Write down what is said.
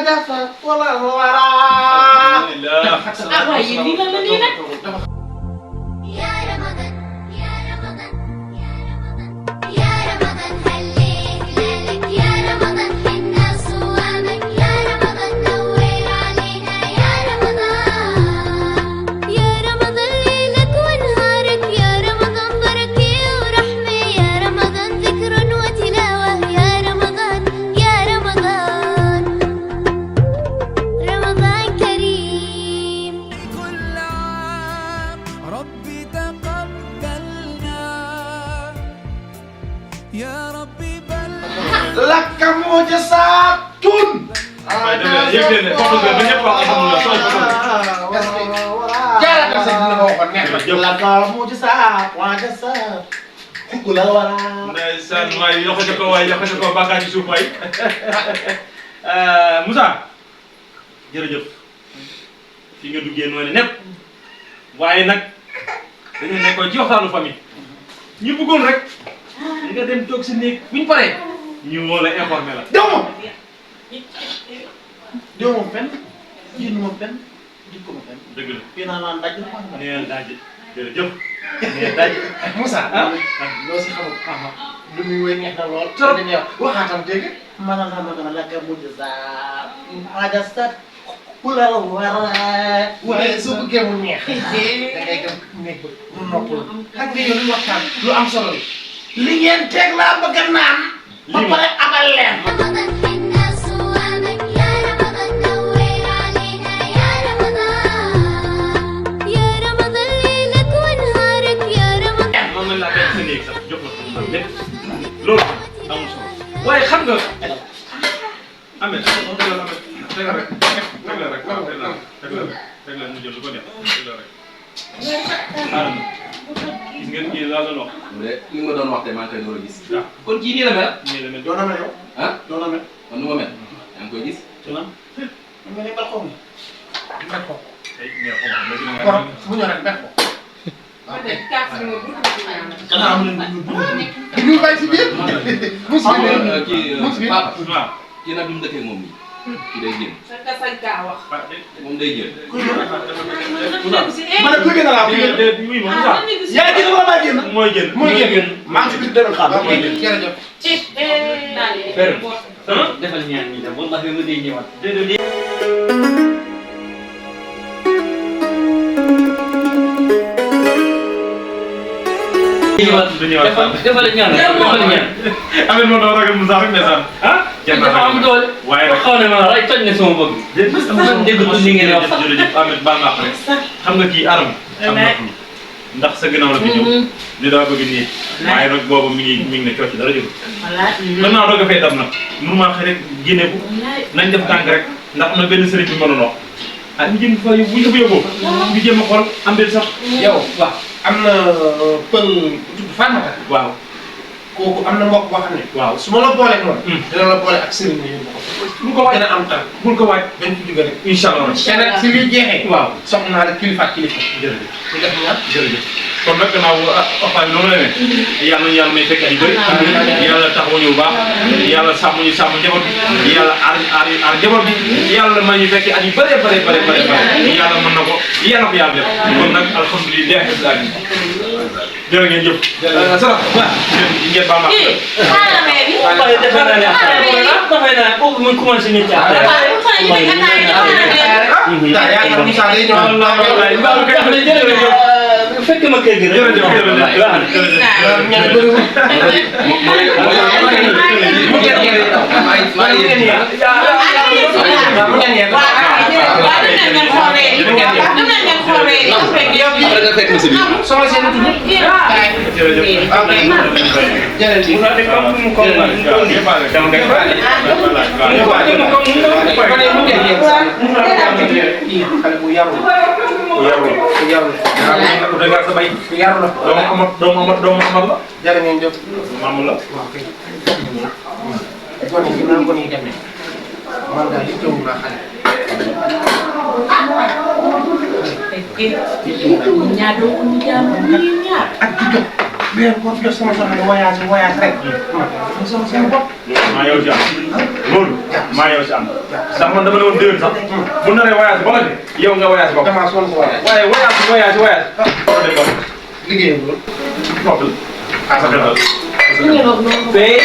jafa wala wara. Waaye yéen lii lan la nii nag. Laka mujizatun. Jangan kasih dulu ngomong nih. Laka mujizat, wajazat. Kukula wala. Ndeysaan waay yokkute ko bàkkaar ci suuf waay. Moussa jërëjëf fi nga duggee noonu nepp waaye nag dañu nekkoon ci waxtaanu famille ñu bëggoon rek nga dem toog si néeg bu ñu paree ñu woo la informé la. Dew ma fenn jiinu ma fenn jikko ma fenn. dëgg la fii naa naan daj ma. nee na daaj jërëjëf nee na daaj. Moussa loo si xamul. lu muy wéy neex na lool. trop dañuy wax waxaatam dégg nga. ma laka mujizat wajazat kukula wala. waaye soo bëggee mu neex. da ngay dem néeg ba mu noppal. xam nga yow li waxtaan lu am solo la. li ngeen teg laa bëgg a naan. ba pare amal leen. loolu amul solo waaye xam nga Ameth teg la rek ñu jël lu ko neex teg la rek xaaral gis ngeen kii laa doon wax. li nga doon wax te maa ngi koy door a gis. waaw kon kii nii la mel. nii la mel doon na mel yow. ah doon na mel. man nu ma mel. yaa ngi koy gis. man nga ne mbal xaw ma. mbal ko. ay mais xaw ma kon mu ñëw rek mbal ko. xanaa am nañu ñu bàyyi si biir. kii papa. waaw kii nag bi mu dëkkee moom nii. kii day génn. moom day génn. ma ne bëgg na laa bëgg. muy moom sax yaa ngi génn wala maa génn. mooy génn. mooy génn maa ngi si biir dërëm xaar. mooy génn jërëjëf. defal ñaan ñi dem wallahi ma day ñëwaat. defal ñaan Ameth moo doon ragal Moussa rek ndeysaan ah dafa am doole waaye nag xaw ne ma ray toj ne sama bëgg man déggatul li ngeen wax jërëjëf Ameth baal naa rek xam nga kii aram am na ndax sa gannaaw la fi ñëw li daa bëgg nii waaye nag boobu mi ngi ne cocc dara jóg gannaaw doog a fay tam nag mënu maa xëy rek génne ko nañ def tànk rek ndax am na benn sëriñ bi ma doon wax ah ñu jëm fa bu ñu ko yóbboo ñu jéem a xool am del sax yow waaw am na pël tudd Fatmata. waaw kooku am na mbokk boo xam ne. waaw su ma la booleeg moom. dina la boole ak sëriñ bi yóbbu ko. bul ko waaj dina am temps. bul ko waaj dañ ci jóge rek. incha allah te nag si liy jeexee. waaw soxna naa rek kilifa ak kilifa. jërëjëf ñu def ñaar jërëjëf kon nag gannaaw waxtaan bi noonu la demee yàlla nañu yàlla may fekk at yu bëri yàlla taxawu ñu bu baax yàlla sàmm ñu sàmm njaboot bi yàlla aar njaboot bi yàlla may ñu fekk at yu bëree bëri yàlla mën na ko yàlla ko yàlla def kon nag alhamdulilah jërë ngeen jëf. Sara waaw ngeen baal ma. waaye defe naa ne dafay naa kooku muy commencé nit ci fekk ma kër gi rek. doomu amat la. jërë ngeen jëf. maam la. waaw kay. gone yi naan gone yi demee man daal yittewul naa xale. ak di jot. weer boo sama soxla voyage rek. sama bopp. maa yow jàmm loolu maa yow si am ndax man dama ne woon déwén sax bu naree voyage ba nga yow nga voyage ba damaa sonn ko waaye. waaye voyage liggéeyam loolu. noppal ah sa xel Lu ngeen wax noonu. fee